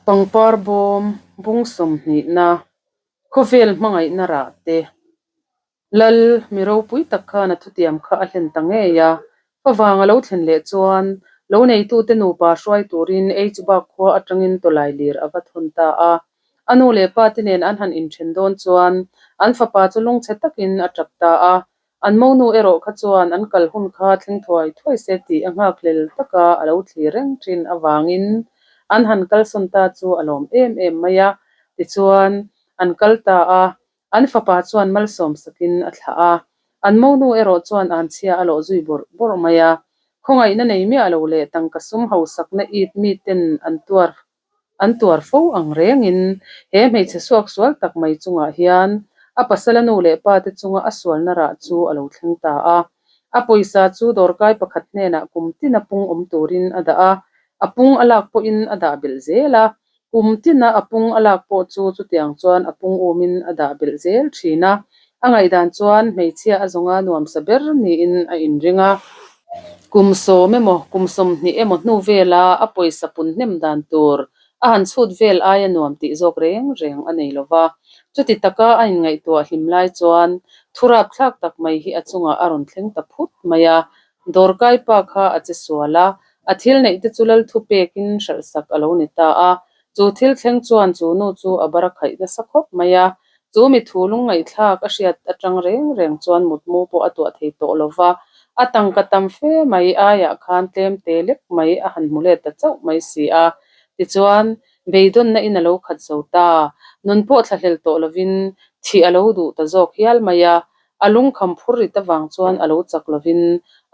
Pangpar bawm bung sawmhnihna, khawvel hmangaihna rah te. Lal mi ropui tak khan a thutiam kha a hlen ta ngei a, favang a lo thlen leh chuan lo neitute nupa hruai turin H-bak khua atangin tawlai lir a va thawn ta a. A nu leh pa te nen an han inthen dawn chuan an fapa chu lungchhe takin a tap ta a, An monu erawh kha chuan an kal hun kha thleng thuai thuai se tih a nghakhlel taka a lo thlir reng thin avangin an han kalsawn ta chu a lawm em em mai a. Tichuan, an kal ta a, an fapa chuan malsawm sakin a thlah a. An monu erawh chuan anchhia a lawh zui bawrh bawrh mai a. Khawngaihna nei miah lo leh tangka sum hausakna it miten an tuar An tuar fo ang rengin he hmeichhe suaksual tak mai chungah hian a pasala nu leh pa te chunga a sualna rah chu a lo thleng ta a. A pawisa chu dawrkai pakhat hnenah kum tina pung awm turin a dah a, a pung a lak pawhin a dah belh zel a. Kum tina a pung a lak pawh chu chutiang chuan a pung umin a dah belh zel thin a. A ngaihdan chuan hmeichhia a zawnga nuamsa ber niin a inring a. Kum sawm emaw, kum 20 emaw hnu vela a pawisa pun hnem dan tur a han chhut vel aia nuam tih zawk reng reng a nei lova. Chuti taka a inngaihtuah hlim lai chuan thu rapthlak tak mai hi a chungah a rawn thleng ta phut mai a. Dawrkai pa kha a che sual a, a thil neih te chu lal thu pekin hralhsak a lo ni ta a. Chu thil thleng chuan chu nu chu a bar a khaih nasa khawp mai a. Chu mi thu lungngaihthlak a hriat atang reng reng chuan mutmu pawh a tuah thei tawh lo va, a tangka tam fe mai aiah khan tlem te lek mai a han hmu let ta chauh mai si a. Tichuan, beidawnna in a lo khat zo ta. Nun pawh thlahlel tawh lovin thih a lo duh ta zawk hial mai a, a lungkham phur rit avang chuan a lo chak lovin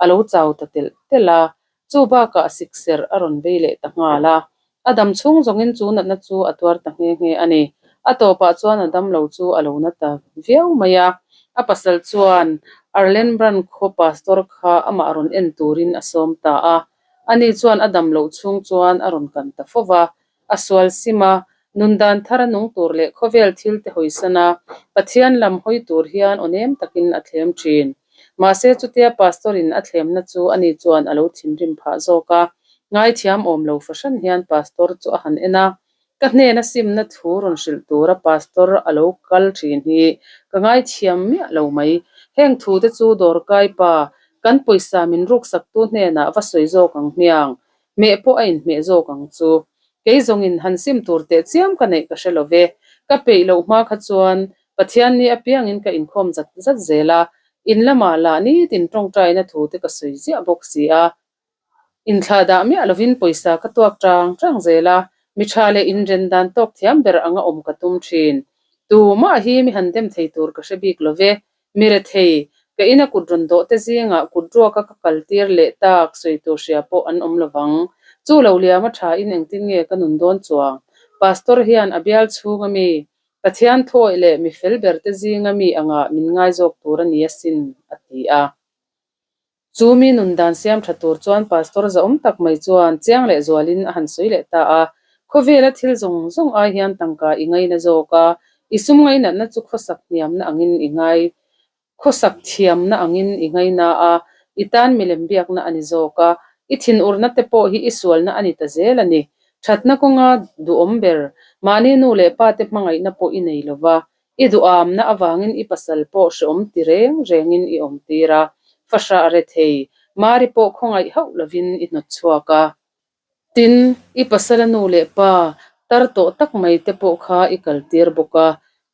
a lo chau ta telh telh a. Chu bakah sikserh a rawn vei leh ta nghal a, a dam chhung zawngin chu natna chu a tuar ta nghe nghe a ni. A tawpah chuan a dam lo chu a lo na ta viau mai a, a pasal chuan Erlenbrunn khaw pastor kha amah rawn en turin a sawm ta a. Ani chuan a dam loh chhung chuan a rawn kan ta fo va, a sual sim a, nun dan thar a nung tur leh khawvel thil te hawisan a, Pathian lam hawi tur hian aw nem takin a thlem thin. Mahse chutia Pastor in a thlemna chu ani chuan a lo thinrim phah zawk a, ngaithiam awm lo fahran hian Pastor chu a han en a, Ka hnena simna thu rawn hrilh tura Pastor a lo kal thin hi ka ngaithiam miah lo mai. Heng thu te chu dawrkai pa, kan pawisa min ruksaktu hnenah va sawi zawk ang hmiang. Hmeh pawh a inhmeh zawk ang chu. Kei zawngin han sim tur teh chiam ka neih ka hre lo ve. Ka peih loh hma kha chuan Pathian ni apiangin ka inkhawm zat zat zel a, in lamah lah nitin tawngtaina thu te ka sawi ziah bawk si a. Inthlah dah miah lovin pawisa ka tuak tang tang zel a, mi tha leh inren dan tawk thiam ber anga awm ka tum thin. Tumah hi mi han dem thei tur ka hre bik lo ve. Mi rethei, ka ina kut rawn dawh te zingah kut ruaka ka kal tir leh tak sawi tur hria pawh an awm lovang. Chu lo liama tha in engtin nge ka nun dawn chuang? Pastor hian a bial chhunga mi, Pathian thuawih leh mi fel ber te zinga mi angah min ngai zawk tur a ni asin, a ti a. Chu mi nun dan siam tha tur chuan Pastor zahawm tak mai chuan chiang leh zualin a han sawi leh ta a, Khawvela thil zawng zawng ai hian tangka i ngaina zawk a, i sum ngainatna chu khawsak hniamna angin i ngai, khawsak thiamna angin i ngaina a, i tan milem biakna a ni zawk a, i thinurna te pawh hi i sualna a ni ta zel a ni. Thatna kawnga duhawm ber, mahni nu leh pa te hmangaihna pawh i nei lova, I duhamna avangin i pasal pawh hreawm ti reng rengin i awm tir a, fahrah rethei, Mari pawh khawngaih hauh lovin i hnawt chhuak a. Tin, i pasala nu leh pa tar tawh tak mai te pawh kha i kal tir bawk a,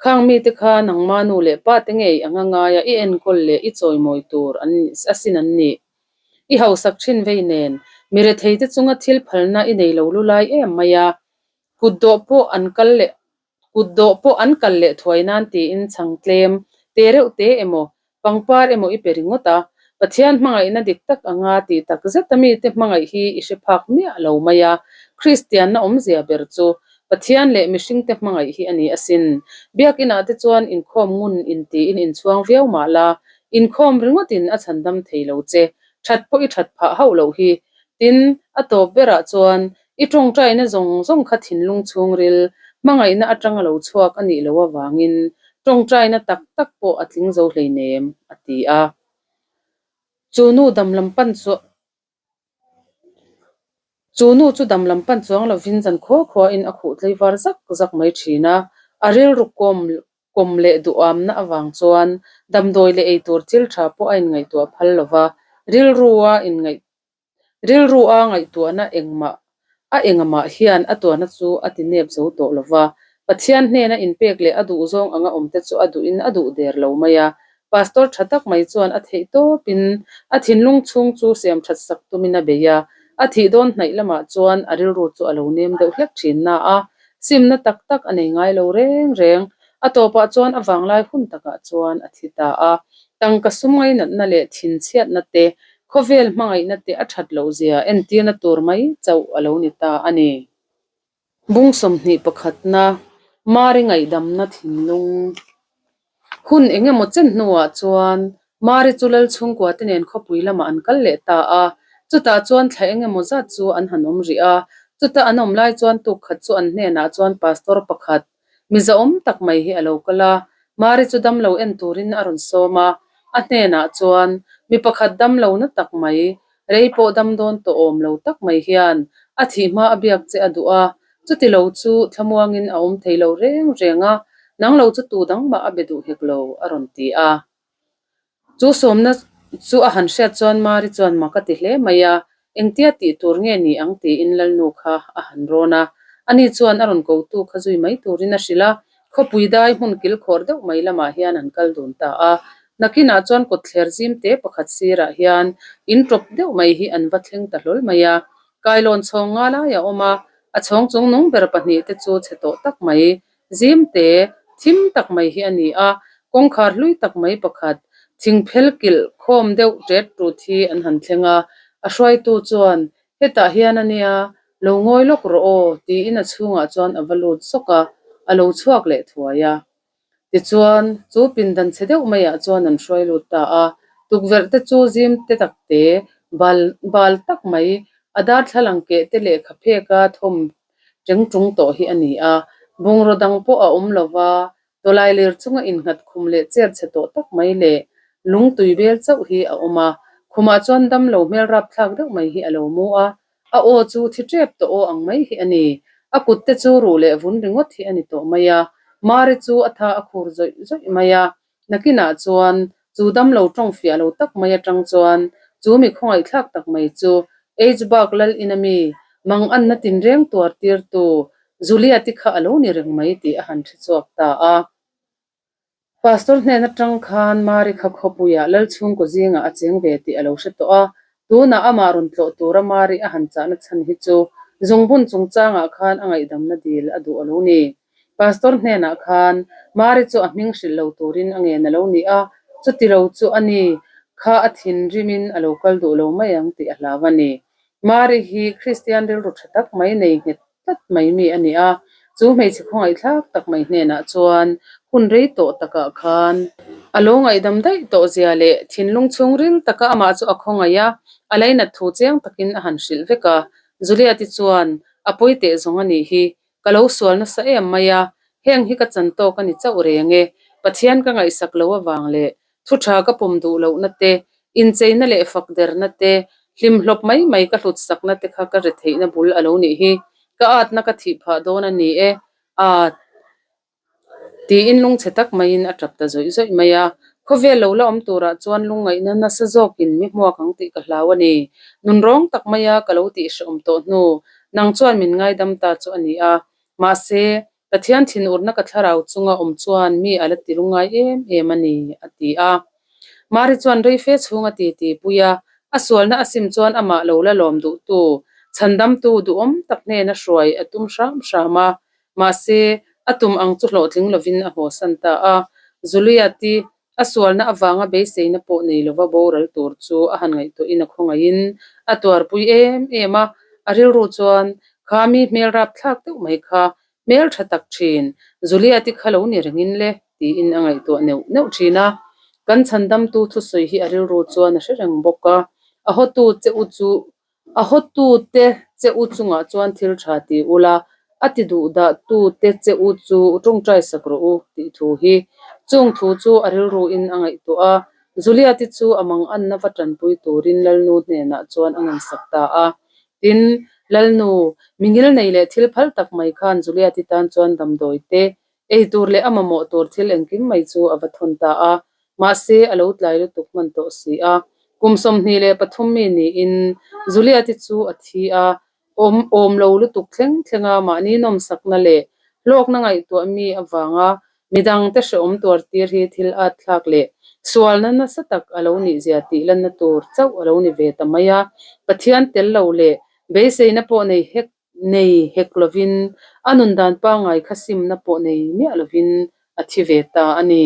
khang mite kha nangma nu leh pa te ngei anga ngaia i enkawl leh i chawimawi tur an asin an nih. I hausak thin vei nen, mi rethei te chunga thil phalna i nei lo lulai em mai a, kutdawh pawh an kal leh Kut dawh pawh an kal leh thuai nan tiin chhang tlem te reuh te emaw, pangpar emaw i pe ringawt a. Pathian hmangaihna dik tak anga tih tak zeta mite hmangaih hi i hre phak miah lo mai a. Kristianna awmzia ber chu Pathian leh mihringte hmangaih hi a ni asin. Biakinah te chuan inkhawm ngun intiin inchhuang viau mah la, inkhawm ringawtin a chhandam thei lo che. That pawh i that phah hauh loh hi. Tin, a tawp berah chuan I tawngtaina zawng zawng kha thinlung chhungril hmangaihna atanga lo chhuak a nih loh avangin tawngtaina tak tak pawh a tling zo hleinem, a ti a. Chu nu dam lam pan chu. Chu nu chu dam lam pan chuang lovin zan khaw khuain a khuh tlei var zak zak mai thin a, a rilru kawm kawm leh duhamna avang chuan damdawi leh eitur thil tha pawh a inngaihtuah phal lo va, rilrua inngaih rilrua ngaihtuahna engmah a engamah hian a tuahna chu a ti nep zo tawh lo va, Pathian hnena inpek leh a duh zawng anga awmte chu a duhin a duh der lo mai a. Pastor tha tak mai chuan a theih tawpin a thinlung chhung chu siam that sak tumin a bei a, a thih dawn hnaih lamah chuan a rilru chu a lo nem deuh hlek thin na a, simna tak tak a nei ngai lo reng reng. A tawpah chuan a vanglai hun takah chuan a thi ta a, tangka sum ngainatna leh thinchhiatna te, khawvel hmangaihna te a that loh zia entirna tur mai chauh a lo ni ta a ni. Bung 21na, Mari ngaihdamna thinlung. Hun eng emaw chen hnuah chuan Mari chu Lal chhungkua te nen khawpui lamah an kal leh ta a, chutah chuan thla eng emaw zat chu an han awm rih a. Chuta an awm lai chuan tuk khat chu an hnenah chuan pastor pakhat, mi zahawm tak mai hi a lo kal a, Mari chu damlo en turin a rawn sawm a, a hnenah chuan mi pakhat damlo na tak mai, rei pawh dam dawn tawh awm lo tak mai hian a thih hma a biak che a duh a, chuti lo chu thlamuangin a awm thei lo reng reng a, nang lo chu tu dang mah a be duh hek lo, a rawn ti a. Chu sawmna chu a han hriat chuan Mari chuan mak a ti hle mai a, engtia tih tur nge ni ang tiin Lalnu kha a han rawn a. Ani chuan a rawn kotu kha zui mai turin a hrilh a, khawpui dai hmun kilkhawr deuh mai lamah hian an kal dun ta a. Nakinah chuan kawtthler zim te pakhat sirah hian in tawp deuh mai hi an va thleng ta hlawl mai a. Kailawn chhawng nga lai a awm a, a chhawng chung nung ber pahnih te chu chhe tawh tak mai Zim te, thim tak mai hi a ni a, kawngkhar hlui tak mai pakhat, thingphel kilh khawm deuh tet tut hi an han thleng a, a hruaitu chuan, Hetah hian a nia, lo ngawi lawk rawh aw, tiin a chhungah chuan a va lut zawk a, a lo chhuak leh thuai a. Tichuan, chu pindan chhe deuh maiah chuan an hruai lut ta a, tukverh te chu zim te tak te, bal bal tak mai, a darthlalang keh te lehkha pheka thawm Chengchung tawh hi a ni a, bungraw dang pawh a awm lo va, tawlai lir chunga innghat khum leh chair chhe tawh tak mai leh lung tui bel chauh hi a awm a, khumah chuan damlo hmel rapthlak deuh mai hi a lo mu a, a aw chu thi tep tawh aw ang mai hi a ni, a kut te chu ruh leh vun ringawt hi a ni tawh mai a, Mari chu a tha a khur zawih zawih mai a, Nakinah chuan chu damlo tawng fiah lo tak mai atang chuan chu mi khawngaihthlak tak mai chu H-Bak lal ina mi manganna tinreng tuar tirtu Juliet-i kha a lo ni reng mai tih a han hre chhuak ta a. Pastor hnen atang khan Mari kha khawpuiah lal chhungkaw zingah a cheng ve tih a lo hre tawh a, tunah amah rawn tlawh tura Mari a han chahna chhan hi chu zungbun chungchangah khan a ngaihdamna dil a duh a lo ni. Pastor hnenah khan Mari chu a hming hrilh lo turin a ngen a lo ni a, chuti lo chu a ni kha a thinrimin a lo kal duh lo mai ang tih a hlau a ni. Mari hi Kristian rilru tha tak mai nei nghet tlat mai mi a ni a, chu hmeichhe khawngaihthlak tak mai hnenah chuan hun rei tawh takah khan a lo ngaihdam daih tawh zia leh thinlung chhungril taka amah chu a khawngaih a, a lainat thu chiang takin a han hrilh vek a. Juliet-i chuan a pawi teh zawng a nih hi, Ka lo sual nasa em mai a, heng hi ka chan tawk a ni chauh reng e. Pathian ka ngaihsak lo avang leh thu tha ka pawm duh lohna te, incheina leh fak derna te, hlimhlawp mai mai ka hlut sakna te kha ka re theihna bul a lo nih hi. Ka atna ka thih phah dawn a ni e. Aa. Tiin lungchhe tak maiin a tap ta zawih zawih mai a. Khawvel lo la awm turah chuan lungngaihna nasa zawkin mi hmuak ang tih ka hlau a ni. Nunrawng tak maia ka lo tih hrehawm tawh hnu, nang chuan min ngaidam ta chu a ni a. Mahse, Pathian thinurna ka thlarau chunga awm chuan mi a la ti lungngai em em a ni, a ti a. Mari chuan reife chhung a titi pui a, a sualna a sim chuan amah lo la lawm duhtu, chhandamtu duhawm tak hnena hruai a tum hram hram a. Mahse, a tum ang chu hlawhtling lovin a hawsan ta a. Juliet-i a sualna avanga beiseina pawh nei lova boral tur chu a han ngaihtuahin a khawngaihin a tuarpui em em a. A rilru chuan, Kha mi hmel rapthlak deuh mai kha, hmel tha tak thin, Juliet-i kha lo ni rengin le, tiin a ngaihtuah neuh neuh thin a. Kan chhandamtu thusawi hi a rilru chuan a hre reng bawk a. A hawtu che u chu A hawtute che u chungah chuan thil tha ti ula, a ti duh dah tute che u chu tawngtai sak rawh u tih thu hi. Chung thu chu a rilruin a ngaihtuah a, Juliet-i chu a manganna va tanpui turin Lalnu hnenah chuan a ngansak ta a. Tin, Lalnu, mi ngilnei leh thil phal tak mai khan Juliet-i tan chuan damdawi te, ei tur leh a mamawh tur thil engkim mai chu a va thawn ta a. Mahse, a lo tlai lutuk hman tawh si a. Kum 23 mi niin Juliet-i chu a thi a, Awm awm lo lutuk thleng thlenga mahni nawmsakna leh hlawkna ngaihtuah mi avanga midangte hrehawm tuar tir hi thil at thlak leh sualna nasa tak a lo nih zia tih lanna tur chauh a lo ni ve ta mai a. Pathian tel lo leh beiseina pawh nei hek nei hek lovin a nun dan pangngai kha simna pawh nei miah lovin a thi ve ta a ni.